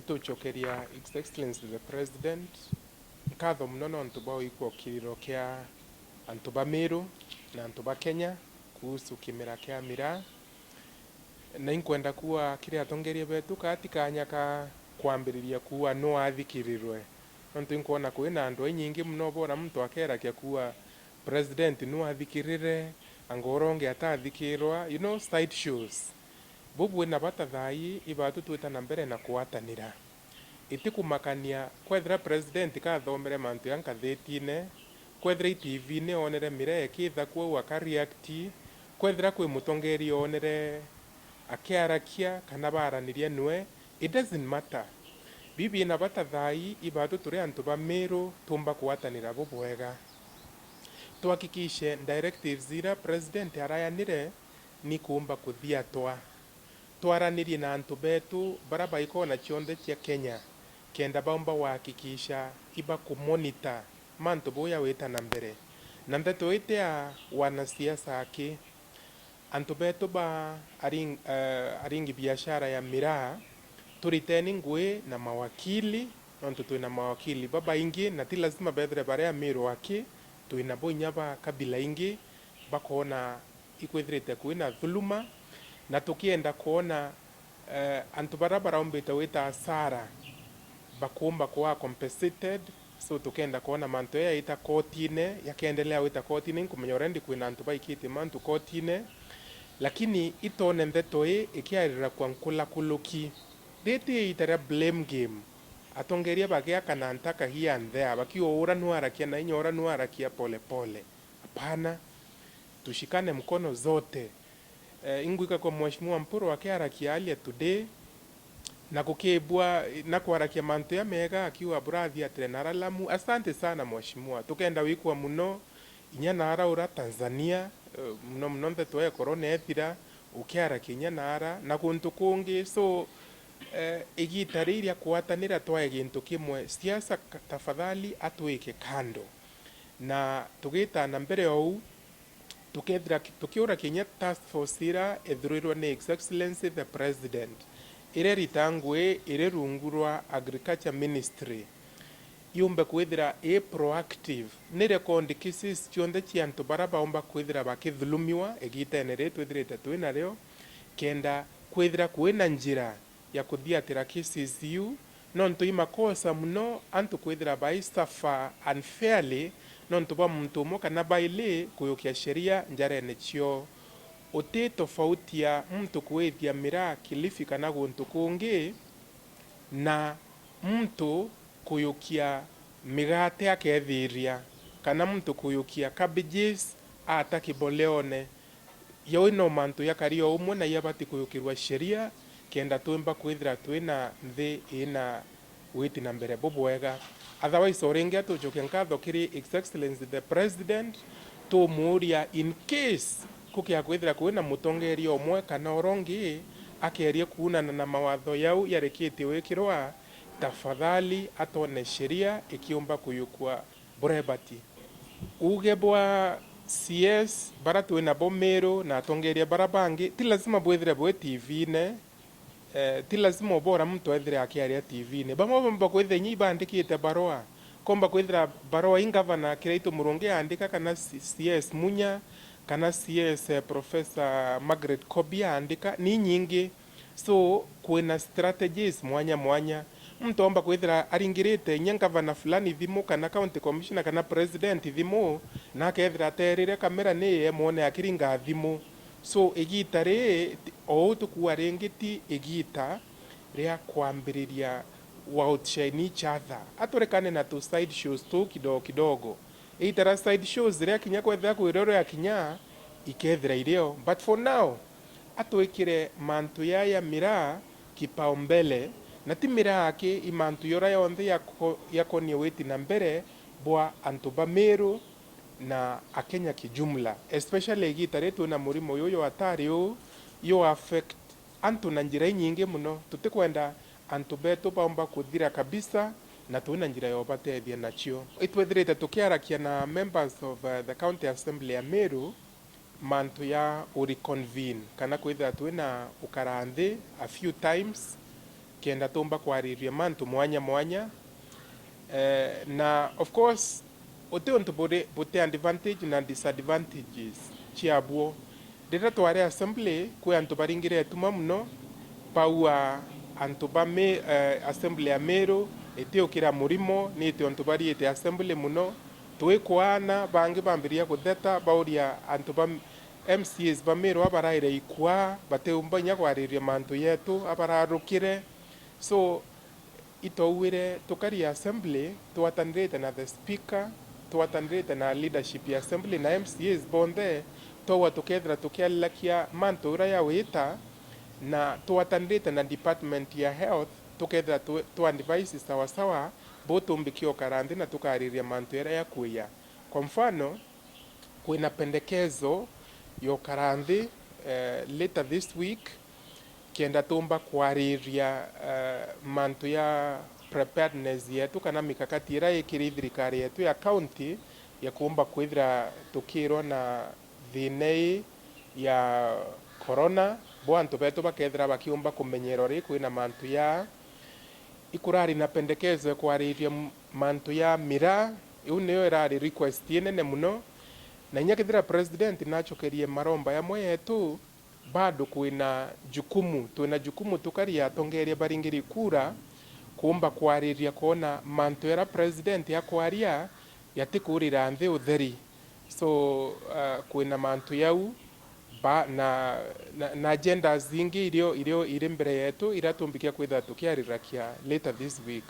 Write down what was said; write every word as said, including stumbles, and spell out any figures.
Tucokeria His Excellency the President nkatho mono nontu bwa gwikua kiriro kia antu ba Meru na antu ba Kenya kuhusu kimera kia miraa. Na inkwenda kuuga kiri atongeria betu, kaa ti kaanya ka kwambiriria kuuga nu athikirirwe, nontu inkwona kwina antu bainyingi mono bora muntu akerakia kuuga president nu athikirire, anga uria ungi atathikirwa, you know, side shows. Buu bwina bata thaa ii, ibatu twita na mbere na kugwatanira. Itikumakania kwethira president kathomere mantu ja nkathitine, kwethira i T V-ini onere miraa ikithakua au aka react, kwethira kwi mutongeria onere akiarakia kana baaraniria nwe, it doesn't matter. Bibi ina bata thaa ii, ibatu turi antu ba Meru tuumba kugwatanira bubwega. Tuhakikishe directives iria president arayanire ni kuumba kuthiatwa. Twaranirie na antu betu baria baikona cionthe cia Kenya, kenda baumba gwakikisha ibakumonita mantu buya wita na mbere. Na ndeto iti ya wanasiasa aki, antu betu ba aring-, eh, aringi biashara ya miraa, turiteni ngui na mawakili, nontu twina mawakili babaingi, na ti lazima bethire bari Amiru aki, twina bo inya ba kabila ingi, bakona ikwithirite kwina thuluma, na tukienda kwona, eh, antu baria baraumbite wita asara bakuumba kuwa compensated. So tukenda kwona mantu aya yaita kotine, yakeendelea wita kotine, inkumenya already kwina antu baikitie mantu kotine, lakini itone ntheto ii ikiarira kwa nkulakuruki. Riti iita ria blame game, atongeria bagiakana ntaka here and there, bakiuga ura nu arakia na inya, ura nu arakia pole pole. Hapana, tushikane mkono zote. Eh, ingwika kwa Mheshimiwa Mpuru akiarakia earlier today, na gukibua na kwarakia mantu ya mega, akiuga burathiatire na aralamu. Asante sana Mheshimiwa, tukenda wikwa muno, inya naara ura Tanzania, eh, muno muno ntheto ya corona ethira, ukiarakia inya naara na guntu kungi. So, eh, igita riria kwatanira twae gintu kimwe, siasa ka-, tafadhali atwike kando. Na tugitana mbere ou, tukethira ki-, tukiura kinya task force ira ithurirwe ni His Excellency the President, iria irita ngui iri rungu rwa Agriculture Ministry, yumbe kwithira i proactive, ni record cases cionthe cia antu baria baumba kwithira bakithulumiwa igitene riri twithirite twi nario, kenda kwithira kwina njira ya kuthiatira cases iu, nontu i makosa muno antu kwithira bai suffer unfairly, nontu bwa muntu umwe kana baili kuyukia sheria njarene cio. Uti tofauti ya muntu kuithia miraa Kilifi kana guntu kungi na muntu kuyukia migate akethiria, kana muntu kuyukia cabbages ata kiboleone. Yau no mantu jakari o umwe na yabati kuyukirwa sheria, kenda twimba kwithira twina nthi ina witi na mbere bubwega. Otherwise, o ringi atucokia nkatho kiri His Excellency the President, tumuuria in case kukia kwithira kwina mutongeria umwe kana uria ungi akeria kuunana na mawatho yau yarikitie wikirwa, tafadhali atone sheria ikiumba kuyukwa burebati. Uuge bwa C S bara twi nabo Meru na atongeria bara bangi, ti lazima bwithire bwi T V-ine, eh, ti lazima ubora muntu ethire akiaria T V-ine. Bamwe bomba kwithira inya ibandikite barua, komba kwithira barua i ngavana Kiraitu Murungi aandika, kana C-, C S Munya, kana C S, eh, Professor Margaret Kobi aandika, ni nyingi. So, kwina strategies mwanya mwanya. Muntu omba kwithira aringirite inya ngavana fulani thimu, kana county commissioner, kana president thimu, na akethira aterire kamera ni ye mwone akiringa thimu. So, igita ri, ti, o uu tukuuga ringi, ti igita ria kwambiriria wa outshine each other. Aturekane na tu side shows tuu kidogo kidogo. Igita ria side shows ria kinya kwethira kwi rio riakinya, ikethira irio. But for now, atwikire mantu yaya miraa kipaumbele, na ti miraa aki, i mantu yora yonthe yako-, yakonie witi na mbere bwa antu ba Meru na Akenya kijumla, especially igita ri twina murimo uyu jwa hatari uu, ju affect antu na njira inyingi muno. Tutikwenda antu betu baumba kuthira kabisa, na twina njira ya ubatethia nacio. Itwithirite tukiarakia na members of, uh, the County Assembly ya Meru, mantu ya u reconvene, kana kwithira twina ukara nthi a few times, kenda tumba kwariria mantu mwanya mwanya. Eh, na of course, uti untu buri, buti advantage na disadvantages ciabuo. Riria twari assembly, kwi antu baringire etuma muno, baua antu ba Mi-, eh, assembly ya Miru itiukira murimo, niti untu bariite assembly muno. Twikwaana, bangi bambiria kutheta, bauria antu ba M C As ba Miru abaraire ikwaa, batiumba inya kwariria mantu yetu, abararukire. So, itwauire tukari assembly, twatanirite na the speaker, twatanirite na leadership ya assembly na M C As bonthe, twaua tukethira tukiarirakia mantu uria yawita, na twatanirite na department ya health, tukethira tu, tu advise sawasawa, bu tumbikia ukara nthi na tukariria mantu yaria yakuia. Kwa mfano, kwina pendekezo ya ukara nthi, eh, later this week, kenda tumba kwariria, eh, mantu ya preparedness yetu kana mikakati iria ikiri thirikari yetu ya county ya kuumba kwithira tukirwa na thina ii ya corona, bo antu betu bakethira bakiumba kumenyerwa ri kwina mantu ya. Ikurari na pendekezo ya kwariria m-, mantu ya miraa, iu niyo irari request inene muno, na inya kethira president nachokerie maromba yamwe yetu, bado kwina jukumu, twina jukumu tukari atongeria baringiri kura, kuumba kwariria kwona mantu yaria president akwaria yatikurira nthi utheri. So, uh, kwina mantu yau, ba, na, na, na agendas ingi irio, irio iri mbere yetu, iria tumbikia kwithira tukiarirakia later this week.